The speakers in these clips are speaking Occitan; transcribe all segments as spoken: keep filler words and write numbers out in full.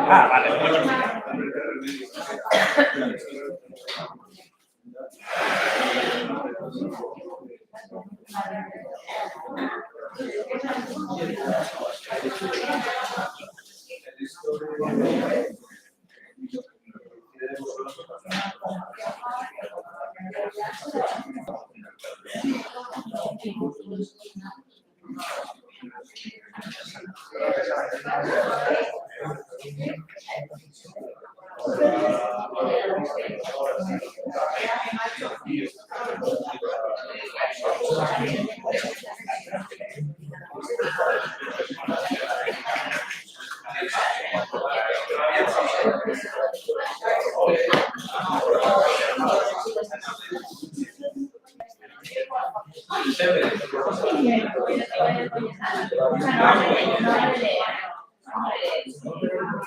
Ah, vale.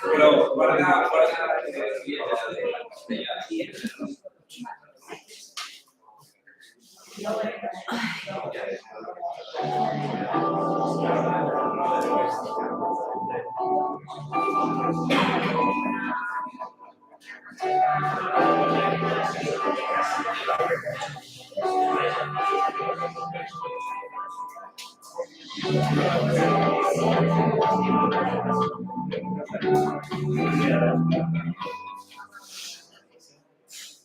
Però guarda, guarda,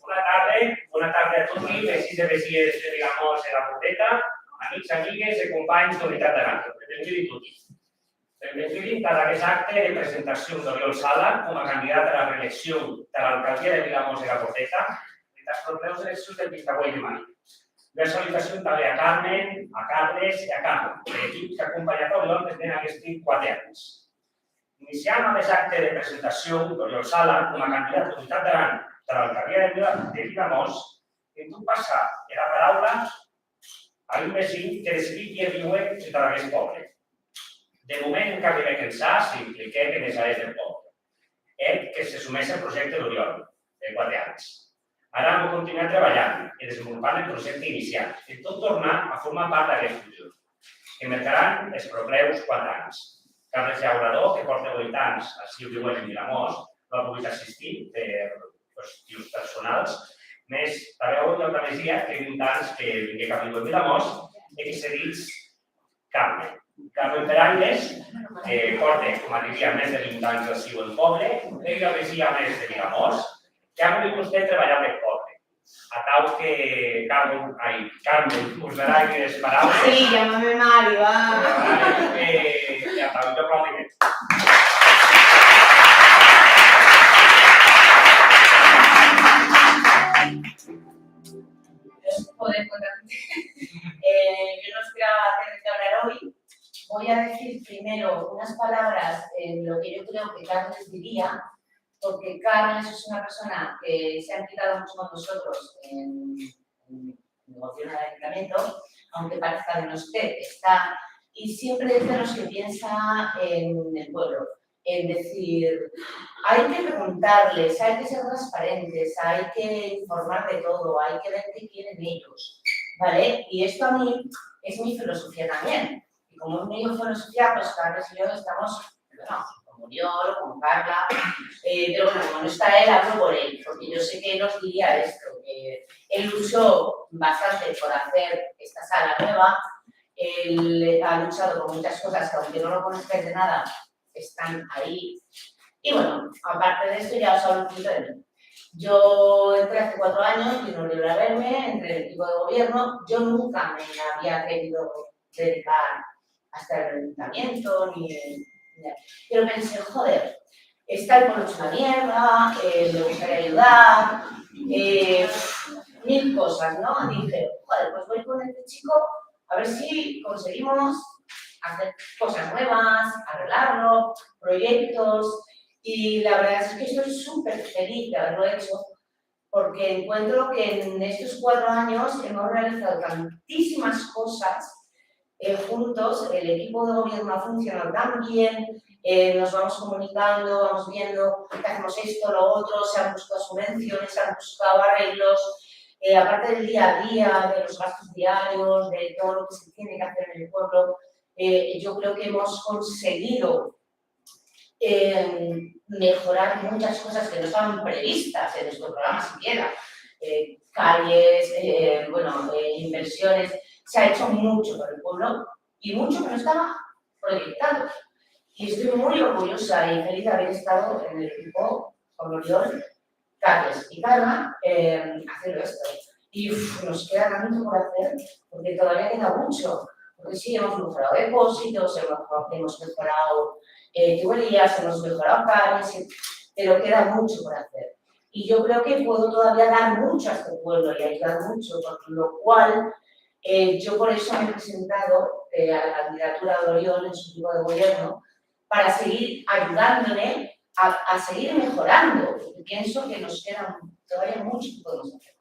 Bona tarde, bona tarde a toti, vesins e vesies de Vilamòs e la Bordeta, amics, amigues e companhs d'Unitat d'Aran. Benvenguts toti. Benvenguts dins aguest acte de presentacion d'Oriol Sala coma candidat a la reeleccion tara alcaldia de Vilamòs e la Bordeta entàs pròplèus eleccions del vint-e-ueit de mai. Ua salutacion tanben a Carmen, a Carles e a Carlo, e equip qu'a acompanhat a Oriol pendent aguesti quate ans. Iniciam aguest acte de presentacion d'Oriol Sala coma candidat d'Unitat d'Aran tara alcaldia de Vila-, de Vilamòs, en tot passar era paraula a un vesin que decidí qui e víuer entad aguest pòble. De moment, encara arribèc ençà, s'impliquèc enes ahèrs deth pòble. Hèt que se sumèsse al projècte d'Oriol, de quate ans. Ara vò continuar trebalhant e desenvolopant eth projècte iniciat, en tot tornar a formar part d'aguest futur, que mercaràn es pròplèus quate ans. Carles Llaurador, que pòrte ueit ans aciu viuent en Vilamòs, non a pogut assistir per qüestions personals, mès tanben aué ua auta vesia que vint ans que vinguec a víuer en Vilamòs e que se ditz Carme. Carme Perangues, que pòrte, coma didia, mès de vint ans aciu en pòble, ei ua vesia mès de Vilamòs, que a volut tostemp trebalhar peth pòble. Atau que, Carme, ai, Carme, vos darai ues paraules. Sí, llamame Mari, va. E, e atau, un aplaudiment. Podem contar. Eh, yo no esperaba tener que hablar hoy. Voy a decir primero unas palabras en lo que yo creo que Carles diría, porque Carles es una persona que se ha implicado mucho con nosotros en, en el gobierno del ayuntamiento, aunque parezca que no esté, está, y siempre dice lo que piensa en el pueblo. Es decir, hay que preguntarles, hay que ser transparentes, hay que informar de todo, hay que ver qué quieren ellos, ¿vale? Y esto a mí es mi filosofía también. Y como es mi filosofía, pues Carles y yo estamos, bueno, con Oriol, con Carla, eh, pero bueno, como no está él, hablo por él, porque yo sé que él os diría esto, que él luchó bastante por hacer esta sala nueva, él ha luchado por muchas cosas que aunque no lo conozcáis de nada, están ahí. Y bueno, aparte de esto, ya os hablo un poquito de mí. Yo entré hace cuatro años, vino Oriol a verme, entré en el equipo de gobierno. Yo nunca me había querido dedicar a estar en el ayuntamiento, ni, ni, pero pensé, joder, está el pueblo hecho una mierda, eh, me gustaría ayudar, eh, mil cosas, ¿no? Dije, joder, pues voy con este chico a ver si conseguimos hacer cosas nuevas, arreglarlo, proyectos. Y la verdad es que estoy súper feliz de haberlo hecho, porque encuentro que en estos cuatro años hemos realizado tantísimas cosas, eh, juntos. El equipo de gobierno ha funcionado tan bien, eh, nos vamos comunicando, vamos viendo que hacemos esto, lo otro, se han buscado subvenciones, se han buscado arreglos. Eh, aparte del día a día, de los gastos diarios, de todo lo que se tiene que hacer en el pueblo, eh, yo creo que hemos conseguido eh, mejorar muchas cosas que no estaban previstas en nuestro programa siquiera. Eh, calles, eh, bueno, eh, inversiones. Se ha hecho mucho por el pueblo y mucho que no estaba proyectado. Y estoy muy orgullosa y feliz de haber estado en el equipo con Oriol, Carles y Carmen, eh, haciendo esto. Y uf, nos queda tanto por hacer, porque todavía queda mucho. Porque sí, hemos mejorado depósitos, hemos, hemos mejorado eh, tuberías, hemos mejorado calles, y- pero queda mucho por hacer. Y yo creo que puedo todavía dar mucho a este pueblo y ayudar mucho, por lo cual eh, yo por eso me he presentado eh, a la candidatura de Oriol en su equipo de gobierno para seguir ayudándole a, a seguir mejorando, porque pienso que nos queda todavía mucho que podemos hacer.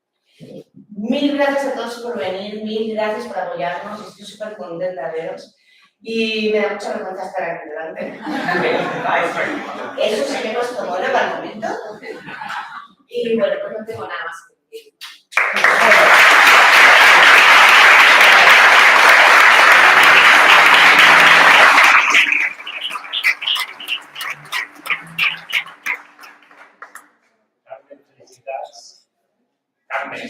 Mil gracias a todos por venir, mil gracias por apoyarnos, estoy súper contenta de veros y me da mucha vergüenza estar aquí delante. Eso sí me he puesto mono para el momento. Y bueno, pues no tengo nada más que decir. Carmen, felicitats. Carmen,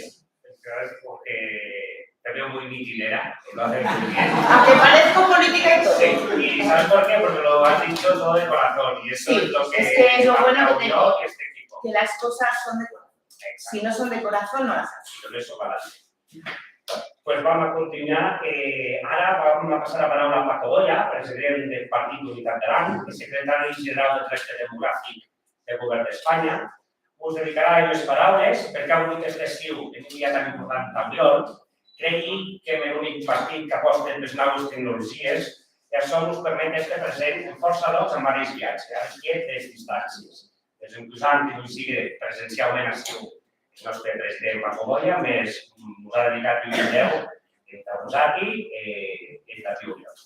porque te veo muy mitilera, y lo haces muy bien. Aunque parezco política y todo. Sí, ¿y sabes por qué? Porque lo has dicho todo de corazón, y eso Sí, es lo que es que es lo bueno que aplaudió tengo, este equipo. Que las cosas son de corazón. Exacto. Si no son de corazón, no las hacen. Y con eso para adelante. Pues vam a continuar. Eh, ara vam a passar la paraula a Paco Boya, president del Partit d'Unitat d'Aran e secretari general del Tracte Demogràfic del Govern d'Espanya. Us dedicarà unes paraules perque a volgut èster aciu en un dia tan important tà Oriol. Creigui qu'èm er unic partit qu'apòste pes naues tecnologies e açò mos permet èster present en fòrça lòcs en madeish viatge, a les quiet des distàncies. Es encusanti d'uei sigue presenciaument aciu eth nòste president Paco Boya, mès mos a dedicat un vidèo entà vosati e entà tu, Oriol.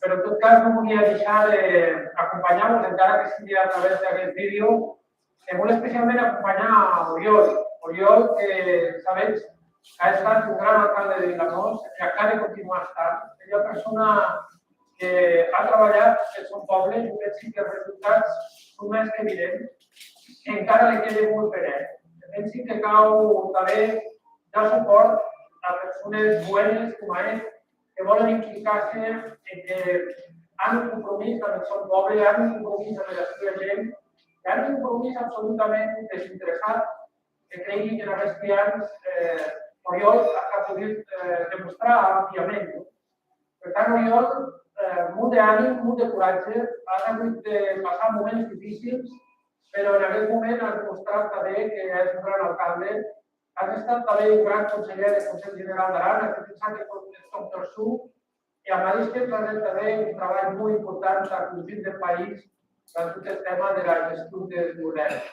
Però, en tot cas, non volia deishar de acompanhar-vos, encara que sigue a través d'aguest vídeo, e molt especialment acompanhar a Oriol. Oriol, que sabetz, a estat un gran alcalde de Vilamòs e ac a de continuar estant. Ei ua persona que a trabalhat peth sòn pòble, jo pensi que es resultats son mès qu'evidents, e encara le quede molt per hèr. E pensi que cau tanben dar supòrt a persones joenes coma eth, que vòlen implicar-se e que an un compromís damb eth sòn pòble, an un compromís damb era sua gent, e an un compromís absolutament desinteressat, que creigui qu'en aguesti ans, eh, Oriol ac a podut, eh, demostrar ampliament, non? Per tant, Oriol, eh, molt d'ànim, molt de coratge, as agut de passar moments dificils, però en aguest moment as demostrat tanben que ès un gran alcalde, as estat tanben un gran conselhèr deth Conselh Generau d'Aran, as defensat eth tòn terçon, e ath madeish temps as hèt tanben un trabalh molt important tath conjunt deth país, damb tot eth tèma dera gestion des modèrns.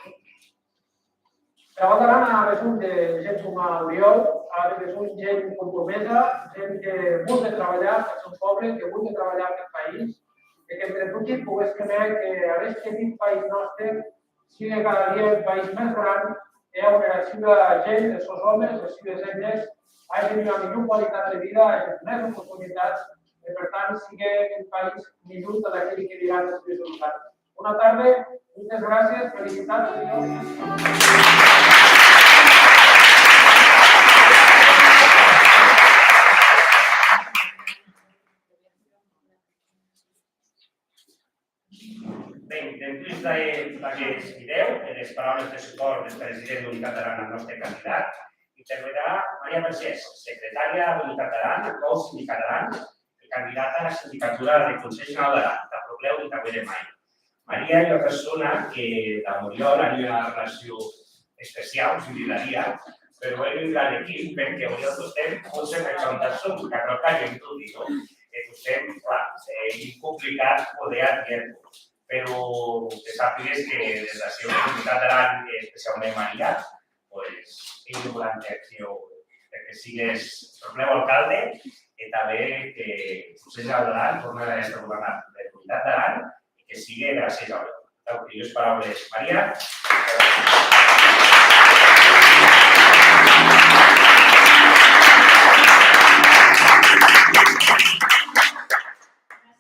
Era Val d'Aran a besonh de gent coma Oriol, a besonh gent compromesa, gent que volgue trabalhar peth sòn pòble, que volgue trabalhar peth país, e qu'entre toti poguésquem hèr que aguest petit país nòste sigue cada dia un país mès gran, e a on era sua gent, es sòns òmes, es sues hemnes, agen ua milhor qualitat de vida, agen mès oportunitats, e per tant sigue un país milhor tad aqueri que viran es sues volontats. Bona tarde, moltes gràcies, felicitats, Oriol. Ben, dempús d'aguest vidèo e des paraules de supòrt deth president d'Unitat d'Aran ath nòste candidat, intervenirà Maria Vergés, secretària d'Unitat d'Aran, ath còup Sindicat d'Aran, e candidata ara sindicatura deth Conselh Generau d'Aran, tà pròplèu vint-e-ueit de mai. Maria ei ua persona que damb Oriol an ua relacion especiau, jo diria, però èm un gran equip, perque Oriol tostemp pòt ser ua persona, qu'ac tròpi en toti, non? E tostemp, clar, ei complicat poder atrier-lo. Però que sàpigues que des d'aciu Unitat d'Aran, e especiaument Maria, pues, ei un gran acciu, perque Que sigues tornèu alcalde e tanben que Conselh d'Aran torne a èster governat per Unitat d'Aran e que sigue gràcies a vos. Atau, que dues paraules, Maria. Gràcies,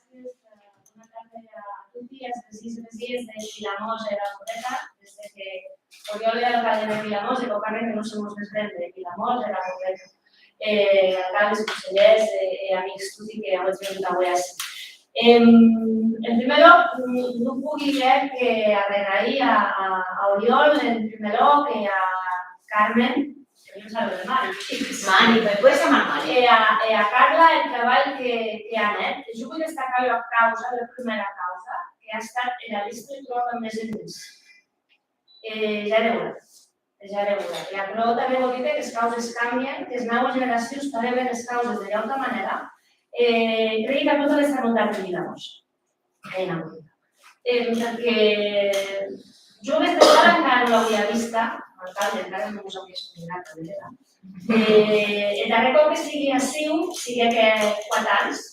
eh, bona tarde a toti, as vesins e vesinas de Vilamòs e la Bordeta, des de que Oriol ei alcalde de Vilamòs, e quauquarren que non se mos desbrembe, Vilamòs e la Bordeta. Eh, alcaldes, conselhèrs e, e amics toti que auetz vengut aué ací. Em, en prumèr lòc, non, non pogui hèr que arregraïr a, a, a Oriol, en prumèr lòc, e a Carmen, que non sabe de Mari. Mari, me puedes llamar Mari. E a, e a Carla, eth trabalh que, que an hèt. E jo voi destacar ua causa, ua prumèra causa, que a estat era lista electorau damb mès endes. E ja ère ora, e ja ère ora. E aquerò tanben vò díder qu'es causes cambien, qu'es naues generacions tanben ven es causes de ua auta manèra, e creigui qu'aquò tanben s'a notat en Vilamòs. Ei una cosa. Eh, perque jo aguesta sala encara non l'auia vista, alcalde, encara non mos auie explicat, tanben, eh? E, e darrèr còp que sigui aciu, siguec hè quate ans,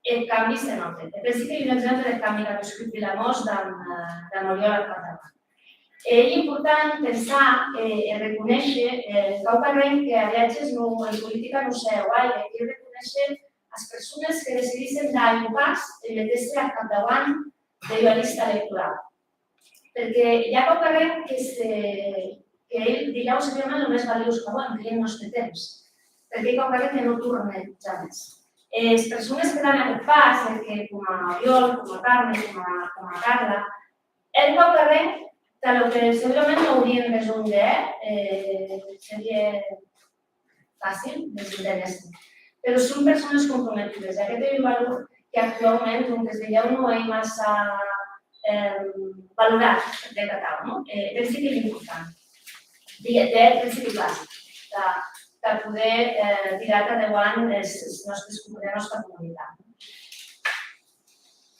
eth cambi se nòte. E pensi qu'ei un exemple deth cambi qu'a viscut Vilamòs damb, eh, damb Oriol ath capdauant. E ei important pensar e, e reconéisher, eh, quauquarren que a viatges non, en politica non se hè guaire, qu'ei reconéisher as persones que decidissen dar un pas e méter-se ath capdauant de ua lista electorau. Perque i a quauquarren que se, que ei, dilhèu, segurament lo mès valiós qu'auem, qu'ei eth nòste temps. Perque ei quauquarren que non torne jamès. E es persones que dan aqueth pas, e que, coma Oriol, coma Carme, coma, coma Carla, hèn quauquarren tà lo que segurament non aurien besonh de hèr, eh, serie facil de s'enténer-se. Però son persones comprometudes, e aqueth ei un valor qu'actuaument, donques, dilhèu non ei massa, eh, valorat deth atau, non? E pensi qu'ei important. De, de, pensi qu'ei basic, tà, tà poder, eh, tirar tà deuant es, es nòstes, era nòsta comunitat.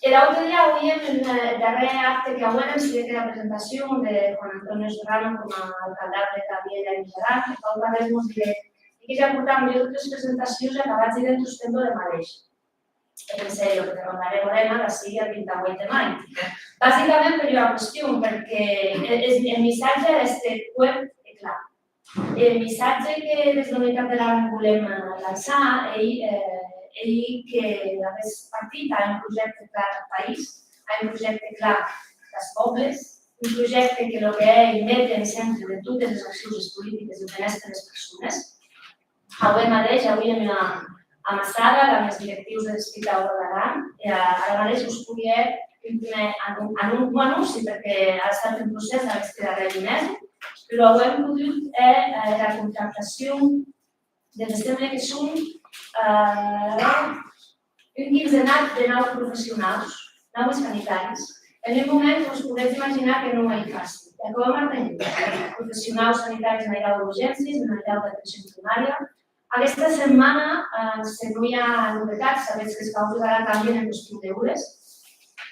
Er aute dia auíem un, eh, darrèr acte qu'auérem, siguec era presentacion de Juan Antonio Serrano coma alcaldable tà Vielha e Mijaran, e quauquarren mos diguec: «Ei que ja portam dues o tres presentacions e acabatz dident tostemp lo madeish.» E pensè jo, perque quan darrèr òrem ara siguec eth vint-e-ueit de mai. Basicament per ua question, perque e-, es, eth missatge a d'èster cuet e clar. E eth missatge que des d'Unitat d'Aran volem, eh, lançar ei, eh, ei que aguest partit a un projècte clar tath país, a un projècte clar tàs pòbles, un projècte que lo que hè ei méter en centre de totes es accions e es politiques lo benèster des persones. Aué madeish auíem ua amassada damb es directius der Espitau d'Aran, e a-, ara madeish vos pogui hèr un prumèr anu-, anu-, non anonci, perque a estat un procès d'aguesti darrèri mesi, però auem podut hèr, eh, era contractacion de, me semble que son, eh, un quinzenat de naus professionaus, naus sanitaris, en un moment que vos podetz imaginar que non ei facil. E aquò vam artenhir, professionaus sanitaris en airau d'urgéncies, en airau d'atencion primària. Aguesta setmana, eh, se non i a novetats, sabetz qu'es causes ara cambien en qüestion d'ores.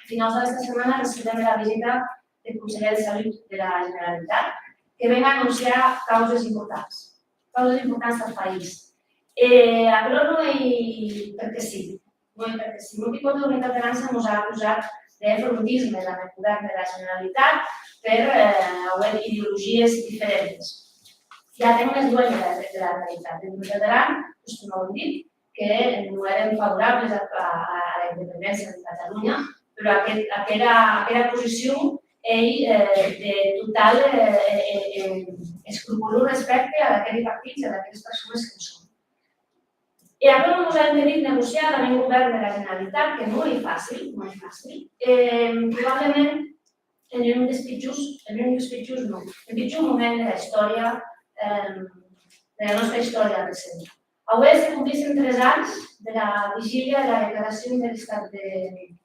Finaus d'aguesta setmana recebem era visita deth conselhèr de Salut dera Generalitat, que ven a anonciar causes importants, causes importants tath país. E aquerò non ei perque sí, non ei perque sí. Molti còps Unitat d'Aran se mos a acusat de frontisme damb eth govèrn dera Generalitat per, eh, auer ideologies diferentes. Ja te'n mès luenh dera, dera realitat. En Unitat d'Aran, tostemp auem dit, que non èrem favorables a, a, ara independéncia de Catalonha, però aqueth, aquera, aquera posicion ei, eh, de total, eh, eh, eh, escrupolós respècte ad aqueri partits e ad aqueres persones que son. E aquò non mos a impedit negociar damb un govèrn dera Generalitat, que non ei facil, non ei facil. E, probablement, en un des pitjors, en un des pitjors non, en pitjor moment dera istòria, eh, dera nòsta istòria recenta. Aué se complissen tres ans dera vigília dera declaracion der estat de,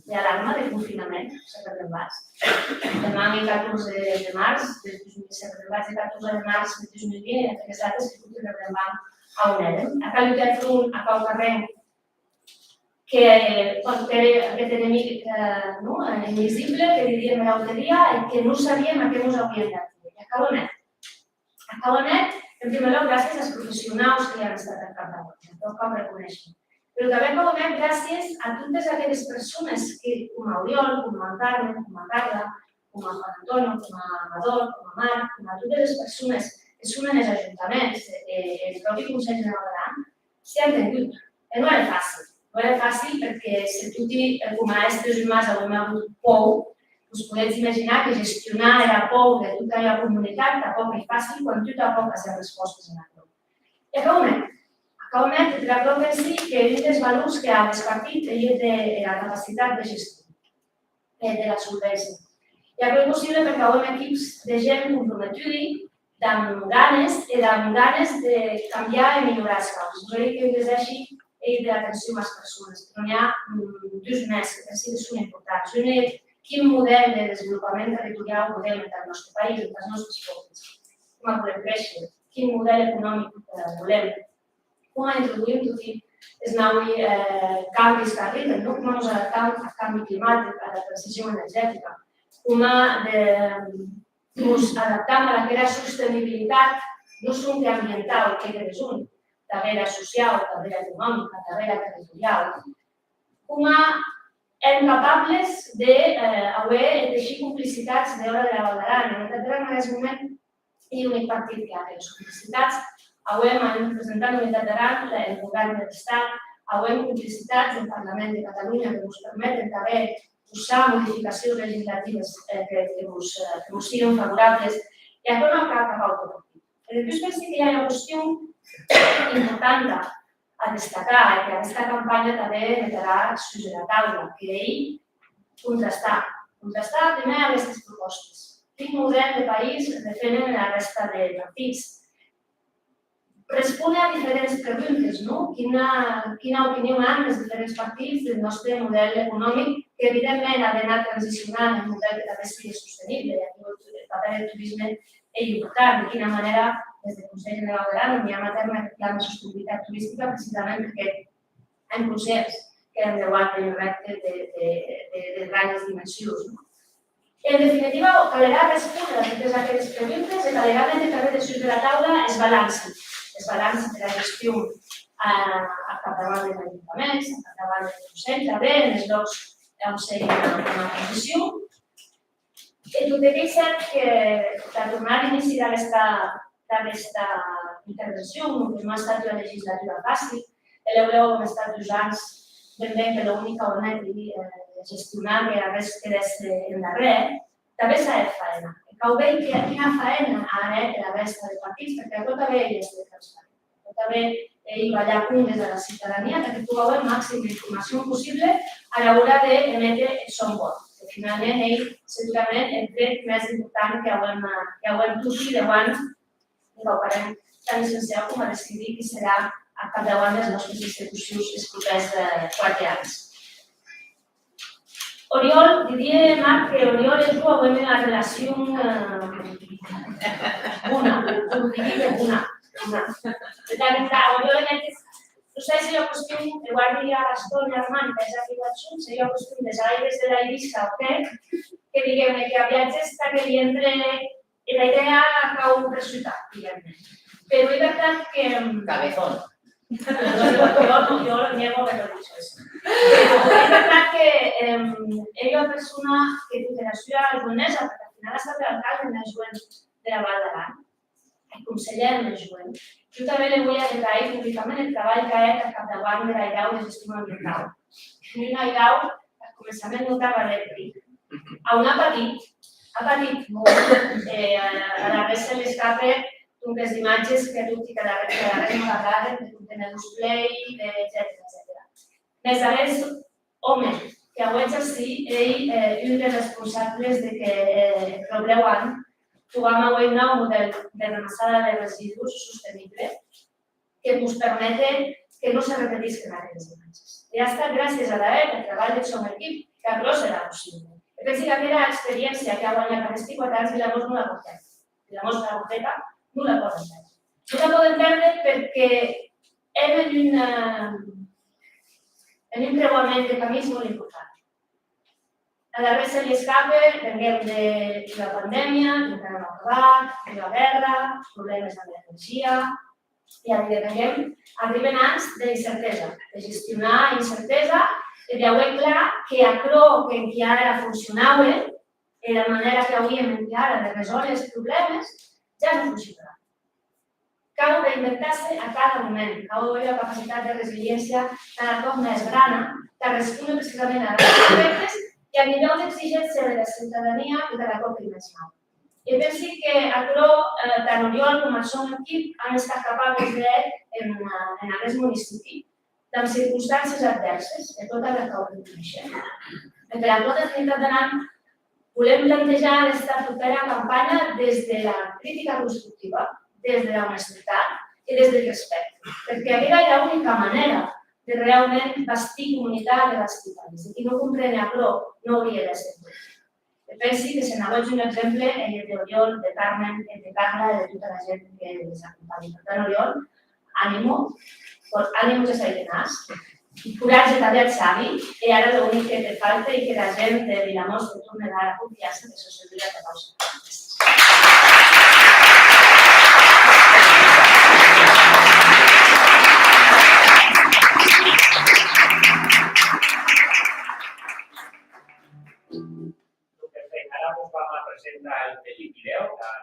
d'alarma, de confinament, se perdem pas. Deman ei catorze de març de dos mil, se perdem pas, de catorze de març de dos mil vint, e aqueres dates que toti rebrembam a on èrem. A calut hèr front a quauquarren que, bon, qu'ère aqueth enemic, eh, non, invisible, que didíem er aute dia, e que non sabíem a qué mos auíem d'aténer. E aquò auem hèt. Aquò auem hèt, e En prumèr lòc, gràcies als professionaus que i an estat al capdauant, aquò cau reconéisher. Però tanben cau hèr gràcies a totes aqueres persones que, coma Oriol, coma Carmen, coma Carla, coma Juan Antonio, coma Amador, coma Marc, coma totes es persones que son enes ajuntaments e, e en pròpi Conselh Generau d'Aran, s'i an tengut. E non ère facil. Non ère facil perque se toti, eh, coma èsters umans, auem agut paur, vos podetz imaginar que gestionar era paur de tota ua comunitat tanpòc ei facil quan tu tanpòc as es respòstes en aquò. E aquò me, aquò me, per aquò pensi que un des valors que a despartit ei eth de, era capacitat de gestion e dera solvéncia. E aquò ei possible perque auem equips de gent comprometudi, damb ganes e damb ganes de cambiar e milhorar es causes. Vos è dit que un des èishi ei dera atencion as persones, però n'i a, mm, dus mès que pensi que son importants. Un ei quin modèl de desvolopament territoriau volem entà'th nòste país, entàs nòstes pòbles, coma volem créisher, quin modèl economic, eh, volem, coma introduïm toti es naui, eh, cambis qu'arriben, non? Coma mos adaptam ath cambi climatic, ara transicion energetica, coma de, mos adaptam ad aquera sostenibilitat, non sonque ambientau, qu'ei de besonh, tanben era sociau, tanben era economica, tanben era territoriau, coma èm capables de, eh, auer e teishir complicitats dehòra dera Val d'Aran. En aguest moment, ei unic partit que a aqueras complicitats. Auem, en representant d'Unitat d'Aran, en Govèrn der Estat, auem complicitats en Parlament de Catalonha que mos permeten tanben forçar modificacions legislatives, eh, que, que mos, eh, que mos siguen favorables. E aquò non ac a cap aute partit. E dempús pensi que i a ua qüestion importanta a destacar, e que aguesta campanha tanben metarà sus era taula, qu'ei contrastar, contrastar prumèr aguestes propòstes. Quin modèl de país defenen era rèsta de partits? Respóner a diferents preguntes, non? Quina, quina opinion an es diferents partits deth nòste modèl economic, qu'evidentment a d'anar transicionant en un modèl que tanben sigue sostenible, e aquí eth papèr deth torisme ei important, de quina manèra, des deth Conselh Generau d'Aran, on i a un tèrme que clama sostenibilitat toristica, precisament perque èm conscients qu'èm deuant d'un rèpte de, de, de, de granes dimensions, non? En definitiva, calerà respóner a totes aqueres preguntes e calerà méter tanben dessús dera taula es balanci, es balanci dera gestion, eh, ath capdauant des ajuntaments, ath capdauant deth Conselh, tanben enes lòcs a on se hè ua, ua transicion. E tot e qu'ei cèrt que, tà tornar a l'inici d'aguesta, d'aguesta intervencion, que non a estat ua legislatura facil, e lèu lèu auem estat dus ans ben ben que lo unic qu'auem hèt ei, eh, gestionar que arrés quedèsse en darrèr, tanben s'a hèt faena. E cau veir que, quina faena a hèt era rèsta de partits, perque aquò tanben ei èster transparent. Tanben ei balhar compdes ara ciutadania, tà que poga auer maxim d'informacion possible ara ora de eméter eth sòn vòt. Que finalment ei segurament eth tret mès important que auem, eh, que auem toti deuant, e qu'auem tant essenciau coma decidir qui serà ath capdauant des nòstes institucions es propèrs, eh, quate ans. Oriol, didie Marc que Oriol e jo auem ua relacion, eh, bona, jo didie que bona, bona. De tant en tant, Oriol e mètes, non sai se ei ua qüestion, e guardi ara Estònia, Armand, qu'ètz arribat junts, se ei ua qüestion des aires dera Eivissa o qué, que diguem-ne que a viatges tà que li entre era idèa cau persutar, diguem-ne. Però ei vertat que, mm, Cabezón. Jo, jo, jo lo niego que lo dicho eso. Però ei vertat que, em, ei ua persona que tota era sua joenesa, perque al final a estat er alcalde mès joen dera Val d'Aran, eth conselhèr mès joen. Jo tanben le voi arregraïr publicament eth trabalh qu'a hèt ath capdauant dera airau de gestion ambientau. Un airau qu'ath començament non tà arren, a on a patit, a patit molt, e, eh, ad arrés se l'escape, donques, imatges que toti cada, cada arrés non agraden, de contenedors plei, de, etcetèra, etcetèra. Mès aguest òme qu'auetz ací ei, eh, un des responsables de que, eh, eth pròplèu an pogam auer un nau modèl de ramassada de residus sostenible, que mos permete que non se repetisquen aqueres imatges. E a estat gràcies ad eth, eth trabalh deth sòn equip, qu'aquerò serà possible. E pensi qu'aquera experiéncia qu'a guanhat aguesti quate ans, Vilamòs non la pòt pèrdre. Vilamòs, era Bordeta, non la pòden pèrdre. Non la pòden pèrdre perque èm en un, eh, en un creuament de camins molt important. Alavetz se li escape, venguem de, d'ua pandèmia, qu'encara non a acabat, d'ua guèrra, problèmes damb l'energia, e ací venguem, arriben ans d'incertesa, de gestionar incertesa e d'auer clar que aquerò qu'enquia ara foncionaue, era manèra qu'auíem enquia ara de resòler es problèmes, ja non foncionarà. Cau reinventar-se a cada moment, cau auer ua capacitat de resiliéncia cada còp mès grana tà respóner precisament a aguesti reptes e a nivèu d'exigéncia dera ciutadania que cada còp ei mès naut. E pensi que aquerò, eh, tant Oriol coma eth sòn equip an estat capables de hèr en, eh, en aguest municipi, damb circonstàncies advèrses, e tota la cau reconéisher. E per aquò, des d'Unitat d'Aran, volem plantejar aguesta propèra campanha des de la critica constructiva, des de l'onestetat e des deth respècte, perque aguera ei era unica manèra de realment bastir comunitat e bastir país. E qui non comprene aquerò, non aurie d'èster. E pensi que se n'auetz un exemple, ei eth d'Oriol, de Carmen, e de Carla, e de tota la gent que les acompanha. Per tant, Oriol, ànimo, ànimo, que sai que n'as, coratge tanben ath Xavi, e ara l'unic que te falte ei qu'era gent de Vilamòs te torne dar era confiança que sò segura que vau ser. Lo que fèm ara, vos vam a presentar un petit vidèo qu'an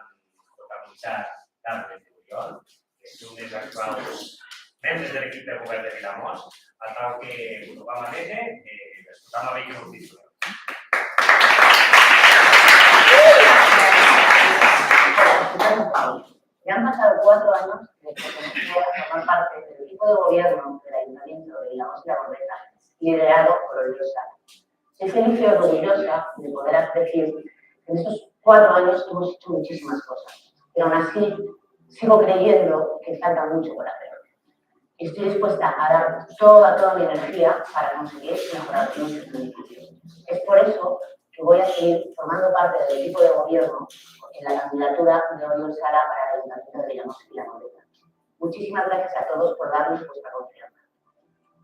protagonizat Carles e Oriol, que son es actuaus membres der equip de govèrn de Vilamòs, atau que lo vam a méter e escotam a veir qué nos dison. Ya han pasado cuatro años desde que comencé a formar parte del equipo de gobierno del Ayuntamiento de Vilamòs y la Gordeta, liderado por Oriol Sala. Estoy feliz y orgullosa de poder decir que en estos cuatro años hemos hecho muchísimas cosas, pero aún así sigo creyendo que falta mucho por hacer. Estoy dispuesta a dar toda, toda mi energía para conseguir mejorar nuestro municipio. Es por eso que voy a seguir formando parte del equipo de gobierno en la candidatura de Oriol Sala para el Ayuntamiento de Vilamòs y la Gordeta. Muchísimas gracias a todos por darnos vuestra confianza.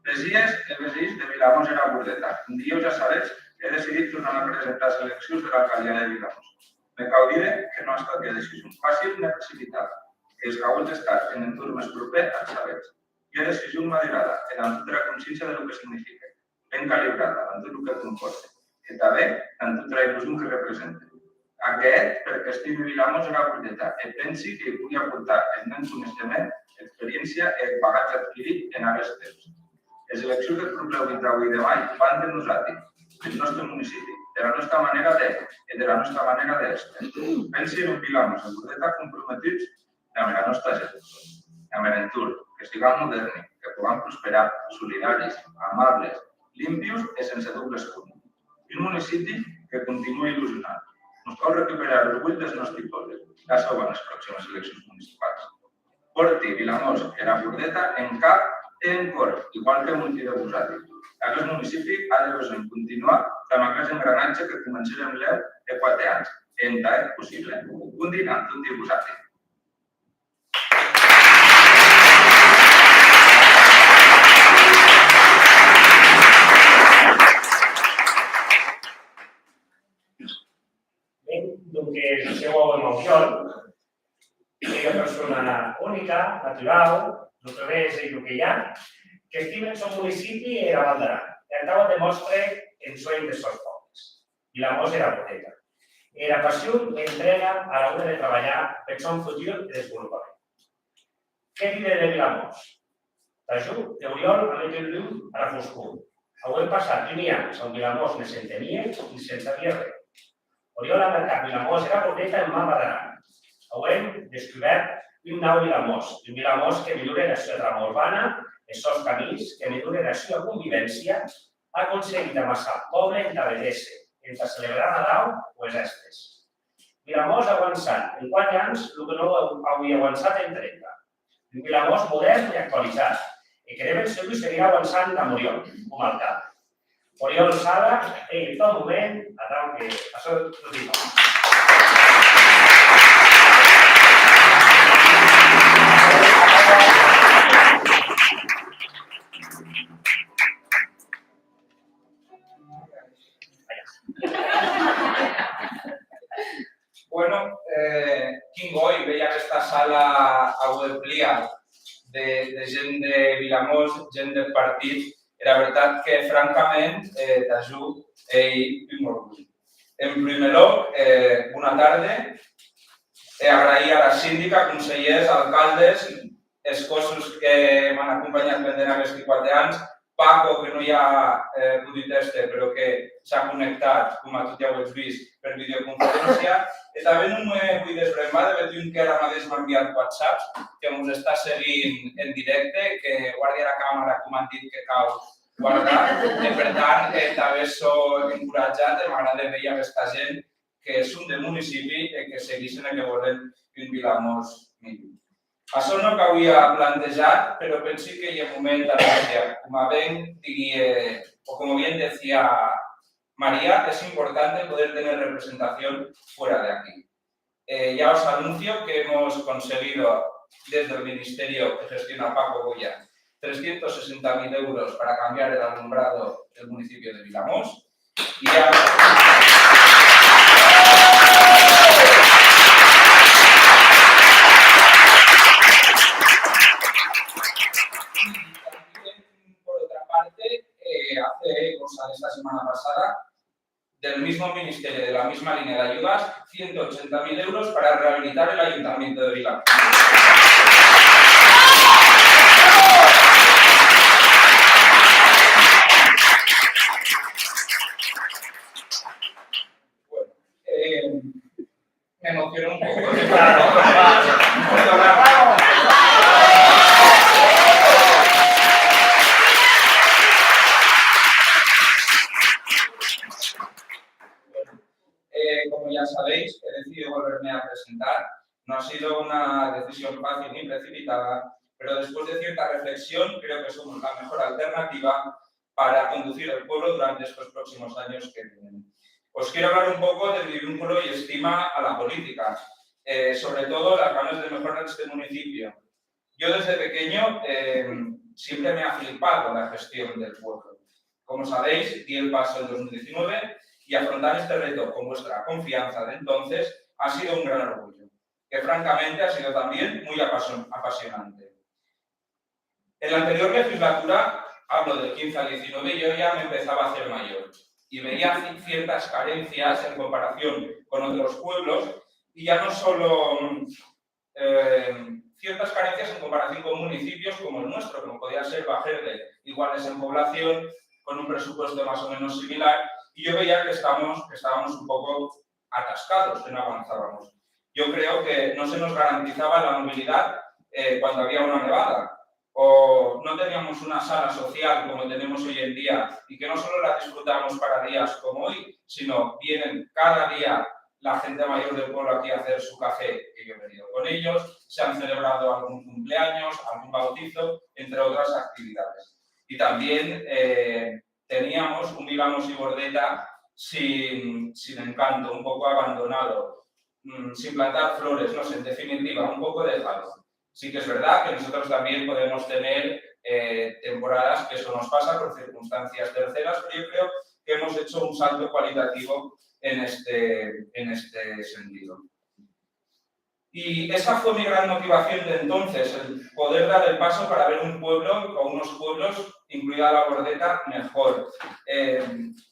Vesies e vesins de Vilamòs era Bordeta, com dilhèu ja sabetz, è decidit tornar-me a presentar as eleccions dera alcaldia de Vilamòs. Me cau díder que non a estat ua decision facil ne precipitada, e es qu'auetz estat en entorn mès propèr ac sabetz. Ua decision madurada e damb tota era consciéncia de lo que signifique, ben calibrada damb tot lo que compòrte, e tanben damb tota era illusion que represente. Ac è hèt perque estime Vilamòs era Bordeta e pensi que i pogui aportar eth mèn coneishement, experiéncia e eth bagatge adquirit en aguest temps. Es eleccions deth pròplèu vint-e-ueit de mai van de nosati, deth nòste municipi, dera nòsta manèra de hèr e dera nòsta manèra d'èster. Pensi en un Vilamòs e Bordeta comprometuts damb era nòsta gent, damb er entorn, que sigam modèrni, que pogam prosperar, solidaris, amables, limpius e sense dobles punts. Un municipi que continue illusionant. Mos cau recuperar l'orgulh des nòsti pòbles, ja sauvan es proximes eleccions municipals. Pòrti Vilamòs e era Bordeta en cap e en còr, igual que molti de vosati. Aguest municipi a de besonh continuar damb aguest engranatge que comencèrem lèu hè quate ans, e entà hèr possible. Compdi damb toti vosati. Ben, donques, jo auem Oriol, ei ua persona unica, naturau, lo que ves ei lo que i a, qu'estime eth sòn municipi e era Val d'Aran, e atau ac demòstre en sovent des sòns pòbles. Vilamòs e era Bordeta. Era passion e entrega ara ora de trabalhar peth sòn futur e desvolopament. Qué díder de Vilamòs? Tà jo, Oriol a metut lum ara foscor. Auem passat un an on Vilamòs ne s'enteníem ni se'n sabie arren. Oriol a marcat Vilamòs e era Bordeta en mapa d'Aran. Auem descubèrt un nau Vilamòs, un Vilamòs que melhore era sua trama urbana, es sòns camins, que melhore era sua convivéncia, a conseguit amassar pòble entà véder-se, entà celebrar Nadau o es hèstes. Vilamòs a auançat en quate ans lo que non au-, auie auançat en trenta. Un Vilamòs modèrn e actualizat, e que de ben segur seguirà auançant damb Oriol, coma alcalde. Oriol Sala, ei eth tòn moment, atau que açò tot i va. Sala aué plia de, de gent de Vilamòs, gent deth partit, era vertat que, francament, eh, tà jo ei un orgulh. En prumèr lòc, eh, bona tarde, e agraïr ara sindica, conselhèrs, alcaldes, es còssos que m'an acompanhat pendent aguesti quate ans, Paco, que non i a, eh, podut èster, però que s'a connectat, coma toti auetz vist, per videoconferéncia. E tanben non me voi desbrembar de bèth un qu'ara madeish m'a enviat WhatsApp, que mos està seguint en dirècte, que guardi era camèra coma an dit que cau guardar, e per tant, eh, tanben sò encoratjat e m'agrade veir aguesta gent que son de municipi e que seguissen e que vòlen un Vilamòs milhor. Açò non qu'auia plantejat, però pensi qu'ei eth moment d'anunciar. Coma ben diguie, o como bien decía María, es importante poder tener representación fuera de aquí. Eh, ya os anuncio que hemos conseguido desde el ministerio que gestiona Paco Goya trescientos sesenta mil euros para cambiar el alumbrado del municipio de Vilamòs. Y ya por otra parte, eh, hace cosa de esta semana pasada, del mismo ministerio, de la misma línea de ayudas, ciento ochenta mil euros para rehabilitar el ayuntamiento de Vilamòs. Bueno, eh, me emociono un poco. Bueno, eh, como ya sabéis, he decidido volverme a presentar. No ha sido una decisión fácil ni precipitada, pero después de cierta reflexión, creo que somos la mejor alternativa para conducir el pueblo durante estos próximos años que vienen. Os quiero hablar un poco de mi vínculo y estima a la política, eh, sobre todo las ganas de mejorar este municipio. Yo desde pequeño, eh, siempre me ha flipado la gestión del pueblo. Como sabéis, di el paso en dos mil diecinueve y afrontar este reto con vuestra confianza de entonces ha sido un gran orgullo, que francamente ha sido también muy apasion-, apasionante. En la anterior legislatura, hablo del quince al diecinueve, yo ya me empezaba a hacer mayor y veía ci-, ciertas carencias en comparación con otros pueblos, y ya no solo, eh, ciertas carencias en comparación con municipios como el nuestro, como podía ser Bajerde, iguales en población, con un presupuesto más o menos similar, y yo veía que estamos, que estábamos un poco atascados, que no avanzábamos. Yo creo que no se nos garantizaba la movilidad, eh, cuando había una nevada, o no teníamos una sala social como tenemos hoy en día y que no solo la disfrutamos para días como hoy, sino vienen cada día la gente mayor del pueblo aquí a hacer su café, que yo he venido con ellos, se han celebrado algún cumpleaños, algún bautizo, entre otras actividades. Y también, eh, teníamos un Vilamòs y Bordeta sin, sin encanto, un poco abandonado, mm, sin plantar flores, no sé, en definitiva, un poco dejado. Sí que es verdad que nosotros también podemos tener, eh, temporadas que eso nos pasa por circunstancias terceras, pero yo creo que hemos hecho un salto cualitativo en este, en este sentido. Y esa fue mi gran motivación de entonces, el poder dar el paso para ver un pueblo o unos pueblos, incluida la Bordeta, mejor, eh,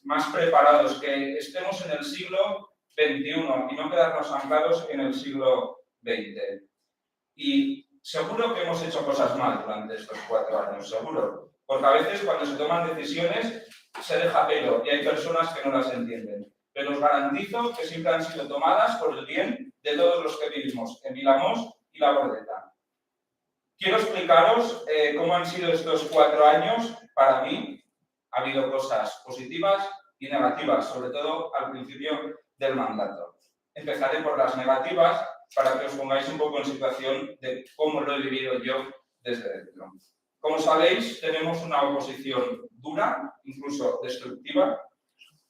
más preparados, que estemos en el siglo veintiuno y no quedarnos anclados en el siglo veinte. Y seguro que hemos hecho cosas mal durante estos cuatro años, seguro. Porque a veces cuando se toman decisiones se deja pelo y hay personas que no las entienden. Pero os garantizo que siempre han sido tomadas por el bien de todos los que vivimos en Vilamòs y la Bordeta. Quiero explicaros, eh, cómo han sido estos cuatro años para mí. Ha habido cosas positivas y negativas, sobre todo al principio del mandato. Empezaré por las negativas para que os pongáis un poco en situación de cómo lo he vivido yo desde dentro. Como sabéis, tenemos una oposición dura, incluso destructiva,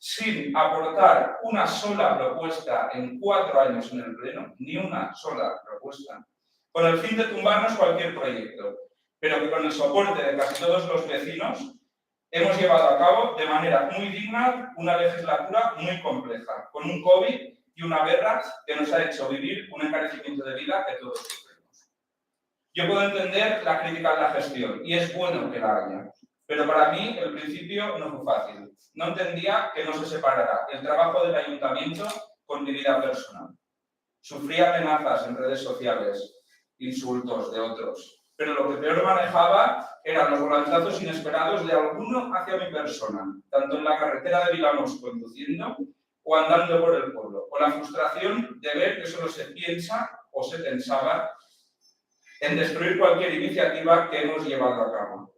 sin aportar una sola propuesta en cuatro años en el Pleno, ni una sola propuesta, con el fin de tumbarnos cualquier proyecto, pero que con el soporte de casi todos los vecinos hemos llevado a cabo de manera muy digna una legislatura muy compleja, con un covid y una guerra que nos ha hecho vivir un encarecimiento de vida que todos sufrimos. Yo puedo entender la crítica a la gestión, y es bueno que la haya, pero para mí el principio no fue fácil. No entendía que no se separara el trabajo del ayuntamiento con mi vida personal. Sufría amenazas en redes sociales, insultos de otros, pero lo que peor manejaba eran los golantazos inesperados de alguno hacia mi persona, tanto en la carretera de Vilamós conduciendo o andando por el pueblo, o la frustración de ver que solo se piensa o se pensaba en destruir cualquier iniciativa que hemos llevado a cabo.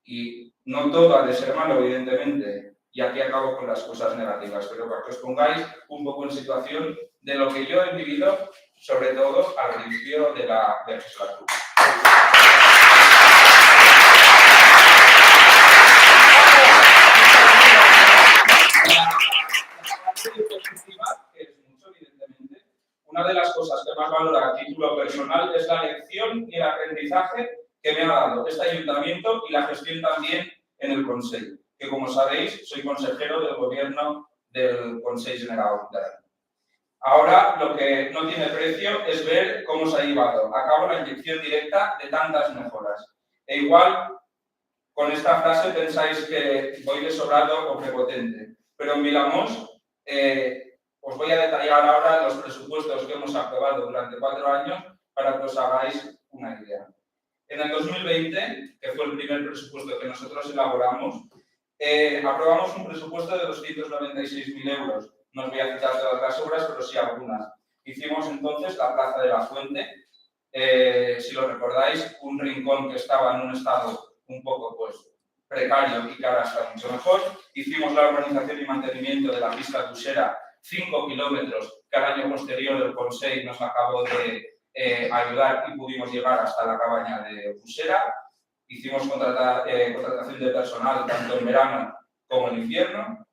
Y no todo ha de ser malo, evidentemente, y aquí acabo con las cosas negativas, pero para que os pongáis un poco en situación de lo que yo he vivido, sobre todo al principio de la legislatura. La parte positiva, que es mucho, evidentemente, una de las cosas que más valora a título personal es la lección y el aprendizaje que me ha dado este ayuntamiento y la gestión también en el Consell, que como sabéis, soy consejero del gobierno del Consell General de Aragón. Ahora lo que no tiene precio es ver cómo se ha llevado a cabo la inyección directa de tantas mejoras. E igual, con esta frase pensáis que voy de sobrado o prepotente, pero en Vilamós, eh, os voy a detallar ahora los presupuestos que hemos aprobado durante cuatro años para que os hagáis una idea. En el dos mil veinte, que fue el primer presupuesto que nosotros elaboramos, eh, aprobamos un presupuesto de doscientos noventa y seis mil euros. No os voy a citar todas las obras, pero sí algunas. Hicimos entonces la Plaza de la Fuente, eh, si lo recordáis, un rincón que estaba en un estado un poco, pues, precario y que ahora está mucho mejor. Hicimos la organización y mantenimiento de la pista de Usera, cinco kilómetros, que al año posterior el Consell nos acabó de, eh, ayudar y pudimos llegar hasta la cabaña de Usera. Hicimos contrata-, eh, contratación de personal tanto en verano como en invierno,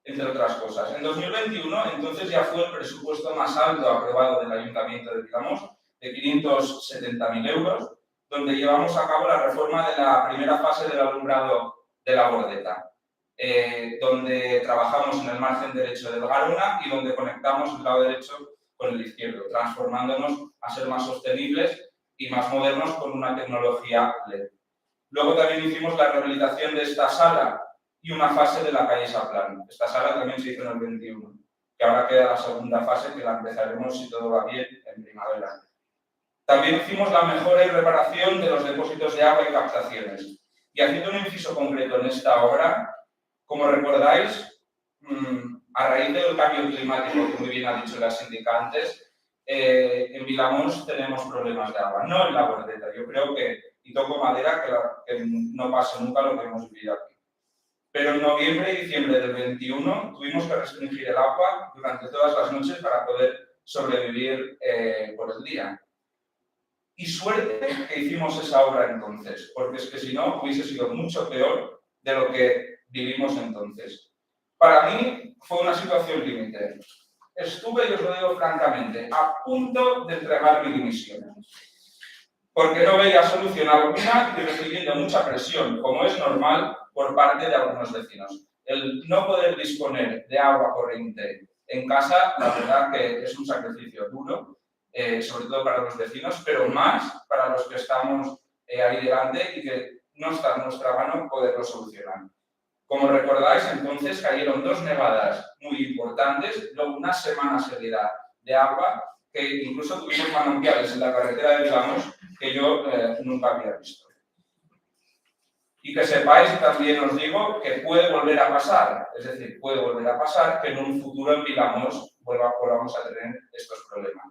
entre otras cosas. En dos mil veintiuno, entonces, ya fue el presupuesto más alto aprobado del Ayuntamiento de Vilamós, de quinientos setenta mil euros, donde llevamos a cabo la reforma de la primera fase del alumbrado de la Bordeta, eh, donde trabajamos en el margen derecho del Garona y donde conectamos el lado derecho con el izquierdo, transformándonos a ser más sostenibles y más modernos con una tecnología led. Luego también hicimos la rehabilitación de esta sala y una fase de la calle Saplán. Esta sala también se hizo en el veintiuno, que ahora queda la segunda fase, que la empezaremos, si todo va bien, en primavera. También hicimos la mejora y reparación de los depósitos de agua y captaciones. Y haciendo un inciso concreto en esta obra, como recordáis, mm, a raíz del cambio climático, que muy bien ha dicho la síndica antes, eh, en Vilamós tenemos problemas de agua, no en la Bordeta. Yo creo que, y toco madera, que la, que no pase nunca lo que hemos vivido aquí. Pero en noviembre y diciembre del veintiuno tuvimos que restringir el agua durante todas las noches para poder sobrevivir, eh, por el día. Y suerte que hicimos esa obra entonces, porque es que si no hubiese sido mucho peor de lo que vivimos entonces. Para mí fue una situación límite. Estuve, y os lo digo francamente, a punto de entregar mi dimisión, porque no veía solución alguna y recibiendo mucha presión, como es normal, por parte de algunos vecinos. El no poder disponer de agua corriente en casa, la verdad que es un sacrificio duro, eh, sobre todo para los vecinos, pero más para los que estamos, eh, ahí delante y que no está en nuestra mano poderlo solucionar. Como recordáis, entonces cayeron dos nevadas muy importantes, luego una semana seguida de agua, que incluso tuvimos manantiales en la carretera de Vilamós que yo, eh, nunca había visto. Y que sepáis, y también os digo, que puede volver a pasar, es decir, puede volver a pasar que en un futuro en Vilamós vuelva, volvamos a tener estos problemas.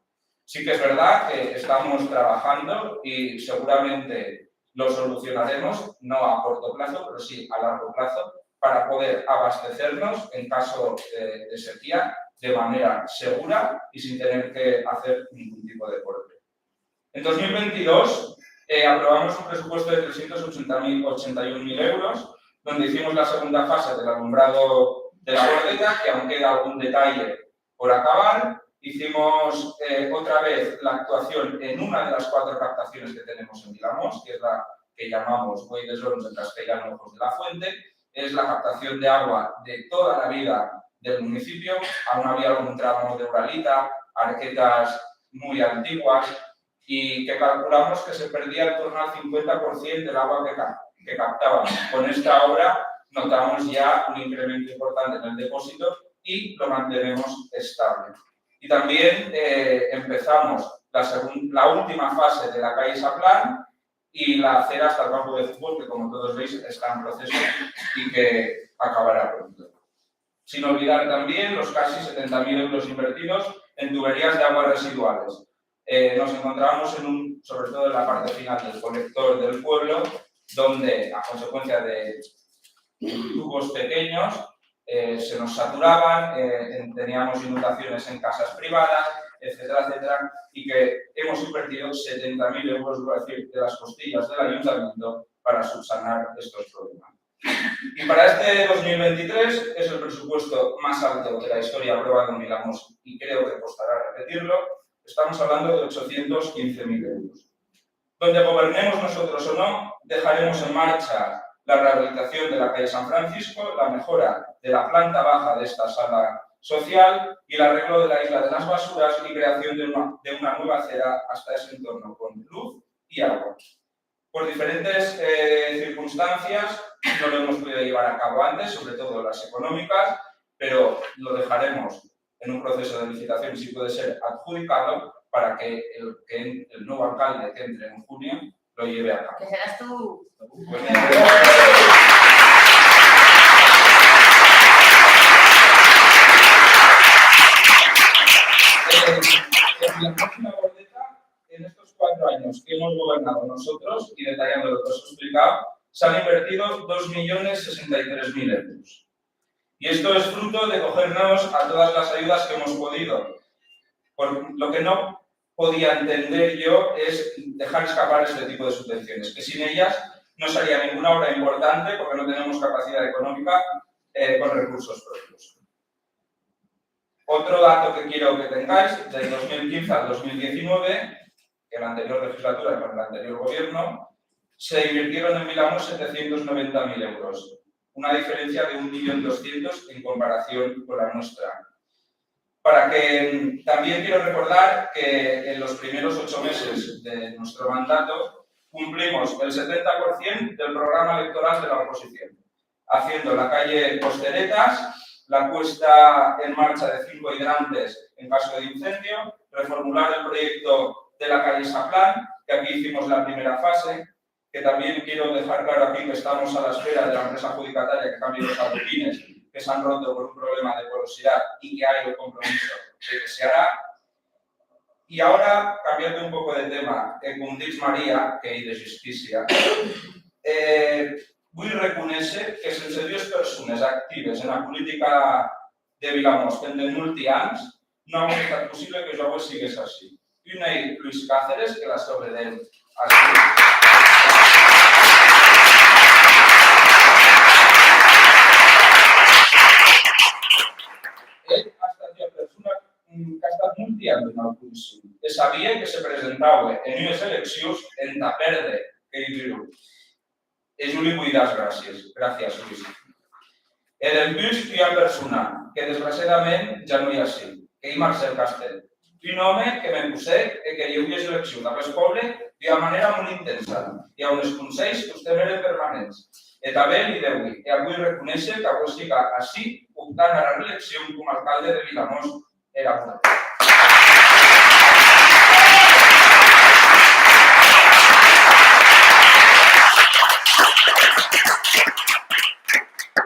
Sí que es verdad que estamos trabajando y seguramente lo solucionaremos, no a corto plazo, pero sí a largo plazo, para poder abastecernos en caso de, de sequía de manera segura y sin tener que hacer ningún tipo de corte. En dos mil veintidós, eh, aprobamos un presupuesto de trescientos ochenta mil, ochenta y un mil euros, donde hicimos la segunda fase del alumbrado de la Bordeta, que aún queda algún detalle por acabar. Hicimos, eh, otra vez la actuación en una de las cuatro captaciones que tenemos en Vilamós, que es la que llamamos Buey de Sons, en castellano, Ojos de la Fuente. Es la captación de agua de toda la vida del municipio. Aún había algún tramo de uralita, arquetas muy antiguas, y que calculamos que se perdía en torno al cincuenta por ciento del agua que ca-, que captábamos. Con esta obra notamos ya un incremento importante en el depósito y lo mantenemos estable. Y también, eh, empezamos la segun-, la última fase de la calle Saplán y la acera hasta el campo de fútbol, que como todos veis está en proceso y que acabará pronto. Sin olvidar también los casi setenta mil euros invertidos en tuberías de aguas residuales. Eh, nos encontramos en un, sobre todo en la parte final del colector del pueblo, donde a consecuencia de tubos pequeños, eh, se nos saturaban, eh, en-, teníamos inundaciones en casas privadas, etcétera, etcétera, y que hemos invertido setenta mil euros, voy a decir, de las costillas del ayuntamiento para subsanar estos problemas. Y para este dos mil veintitrés es el presupuesto más alto de la historia aprobado en Vilamós y creo que costará repetirlo. Estamos hablando de ochocientos quince mil euros. Donde gobernemos nosotros o no, dejaremos en marcha la rehabilitación de la calle San Francisco, la mejora de la planta baja de esta sala social y el arreglo de la isla de las basuras y creación de una, de una nueva acera hasta ese entorno con luz y agua. Por diferentes, eh, circunstancias no lo hemos podido llevar a cabo antes, sobre todo las económicas, pero lo dejaremos en un proceso de licitación, si puede ser adjudicado, para que el, que en-, el nuevo alcalde que entre en junio lo lleve a cabo. Que serás tú. Bueno. Eh, en la próxima boleta, en estos cuatro años que hemos gobernado nosotros, y detallando lo que os he explicado, se han invertido dos millones sesenta y tres mil euros. Y esto es fruto de cogernos a todas las ayudas que hemos podido. Por lo que no podía entender yo es dejar escapar este tipo de subvenciones, que sin ellas no se haría ninguna obra importante porque no tenemos capacidad económica, eh, con recursos propios. Otro dato que quiero que tengáis, del dos mil quince al dos mil diecinueve, en la anterior legislatura, con el anterior gobierno, se invirtieron en Vilamós setecientos noventa mil euros, una diferencia de un millón doscientos en comparación con la nuestra. Para que, mm, también quiero recordar que en los primeros ocho meses de nuestro mandato cumplimos el setenta por ciento del programa electoral de la oposición, haciendo la calle Posteretas, la puesta en marcha de cinco hidrantes en caso de incendio, reformular el proyecto de la calle Saplán, que aquí hicimos la primera fase, que también quiero dejar claro aquí que estamos a la espera de la empresa adjudicataria que cambie los adoquines que se han roto por un problema de porosidad y que hay el compromiso de que se hará. Y ahora, cambiando un poco de tema, eh, com ditz Maria, qu'ei de justícia, eh, vull reconèisher que sense dues persones actives en la política de Vilamòs pendent molti ans, non aurie estat possible que jo aué siguesse ací. Un ei Luis Cáceres, que la saludem ací. Eth a estat ua persona, mm, qu'a estat molti ans en oposicion, e sabie que se presentaue en ues eleccions entà pèrder, qu'ei dur. E jo li voi dar es gràcies. Gràcies, Luis. E dempús, ua persona que, desgraciadament, ja non ei ací, qu'ei Marcel Castell. Un òme que me possèc e que lheuie es eleccions d'aguest pòble d'ua manèra molt intensa, e a on es conselhs tostemp èren permanents. E tanben li deui, e ac voi reconéisher, qu'aué siga ací, optant ara reeleccion coma alcalde de Vilamòs era Mort.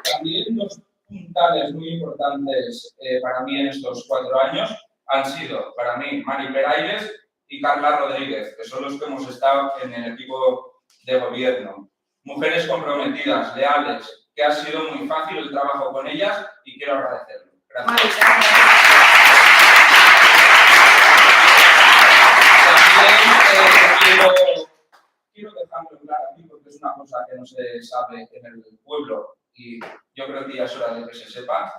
También dos puntales muy importantes, eh, para mí en estos cuatro años han sido, para mí, Mari Peraires y Carla Rodríguez, que son los que hemos estado en el equipo de gobierno. Mujeres comprometidas, leales, que ha sido muy fácil el trabajo con ellas y quiero agradecerlo. Gracias. Moltes gràcies. También, eh, quiero, quiero dejarlo claro aquí porque es una cosa que no se sabe en el pueblo y yo creo que ya es hora de que se sepa.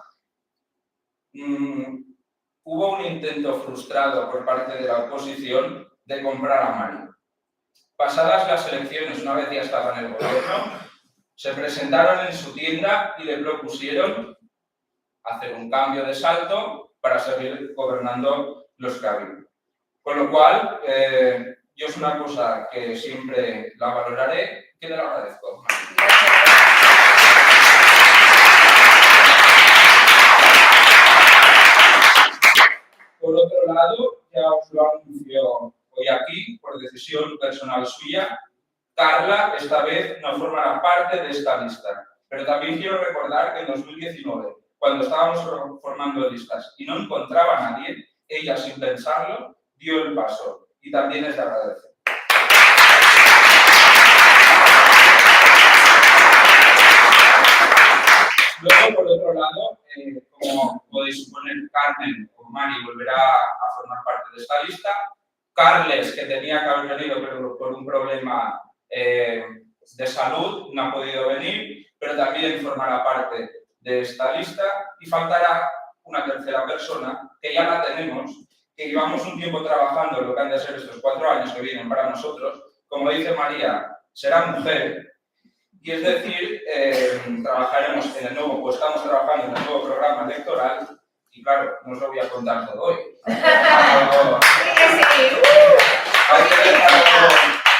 Mm, hubo un intento frustrado por parte de la oposición de comprar a Mari. Pasadas las elecciones, una vez ya estaba en el gobierno, se presentaron en su tienda y le propusieron hacer un cambio de salto para seguir gobernando los que había. Con lo cual, eh, Yo es una cosa que siempre la valoraré, que te lo agradezco. Por otro lado, ya os lo anuncio hoy aquí, por decisión personal suya, Carla esta vez no formará parte de esta lista, pero también quiero recordar que en dos mil diecinueve, cuando estábamos for- formando listas y no encontraba a nadie, ella, sin pensarlo, dio el paso y también es de agradecer. Luego, por otro lado, eh, como podéis suponer, Carmen o Mari volverá a formar parte de esta lista. Carles, que tenía que haber venido, pero por un problema, eh, de salud no ha podido venir, pero también formará parte de esta lista. Y faltará una tercera persona, que ya la tenemos, que llevamos un tiempo trabajando en lo que han de ser estos cuatro años que vienen para nosotros. Como dice María, será mujer, y es decir, eh, trabajaremos en el nuevo, pues estamos trabajando en el nuevo programa electoral, y claro, no os lo voy a contar todo hoy. Hay que dejarlo, hay que dejarlo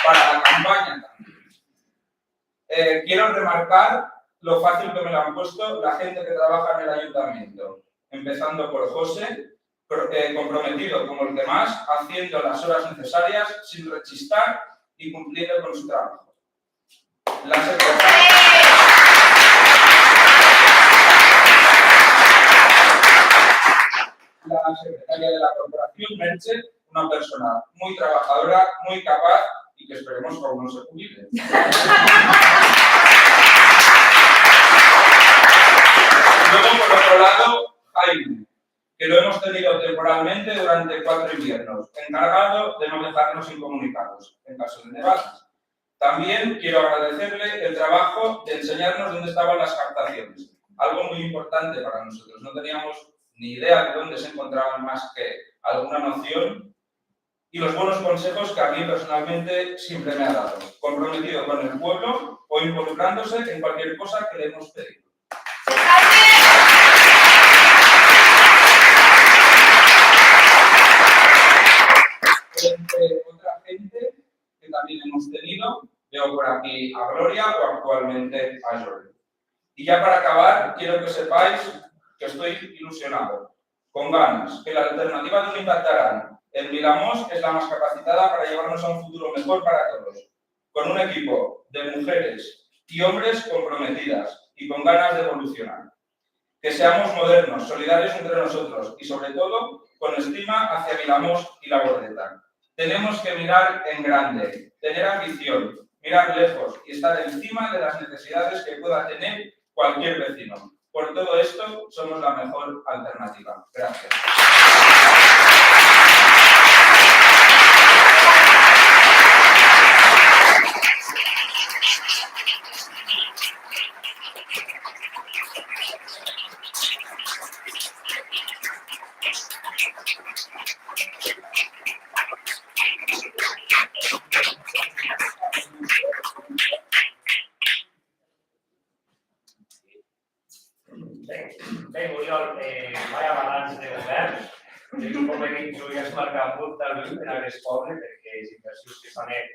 para la campaña también. Eh, quiero remarcar lo fácil que me lo han puesto la gente que trabaja en el ayuntamiento, empezando por José, pro- eh, comprometido como el que más, haciendo las horas necesarias sin rechistar y cumpliendo con su trabajo. La secretaria, la secretaria de la corporación, Merche, una persona muy trabajadora, muy capaz y que esperemos que aún no se jubile. Luego, por otro lado, Jaime, que lo hemos tenido temporalmente durante cuatro inviernos, encargado de no dejarnos incomunicados en caso de nevadas. También quiero agradecerle el trabajo de enseñarnos dónde estaban las captaciones, algo muy importante para nosotros. No teníamos ni idea de dónde se encontraban más que alguna noción y los buenos consejos que a mí personalmente siempre me ha dado, comprometido con el pueblo o involucrándose en cualquier cosa que le hemos pedido. Entre otra gente que también hemos tenido, veo por aquí a Gloria o actualmente a Jordi. Y ya para acabar, quiero que sepáis que estoy ilusionado, con ganas, que la alternativa de Unitat d'Aran en Vilamòs es la más capacitada para llevarnos a un futuro mejor para todos, con un equipo de mujeres y hombres comprometidas y con ganas de evolucionar. Que seamos modernos, solidarios entre nosotros y, sobre todo, con estima hacia Vilamòs y la Bordeta. Tenemos que mirar en grande, tener ambición, mirar lejos y estar encima de las necesidades que pueda tener cualquier vecino. Por todo esto, somos la mejor alternativa. Gracias. Ben, ben, Oriol, eh, vaya balanç de govèrn. Jo conforme que jo ja es marcat molt tal en aguest pòble, perque es inversions que s'han hèt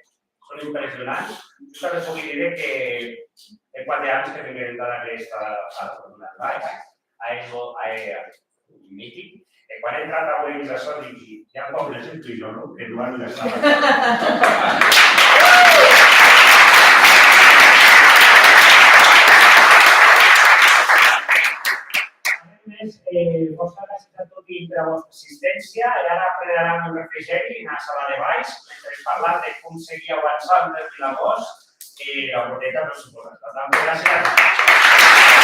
son impressionants. Jo tanben pogui dire que hè quate ans que venguem entrar en aguesta sala, per un altre, a, a, a, mitic. E quan è entrat aué dins la sala, digui, i a un pauc de gent que jo, non? Que non an una sala. Mès, eh, fòrça gràcies a toti per la vòsta assisténcia. E ara prenaram un refrigèri ena sala de baish, mentre parlam de com seguir auançant per Vilamòs. E la Bordeta, per suposat. Per tant, gràcies.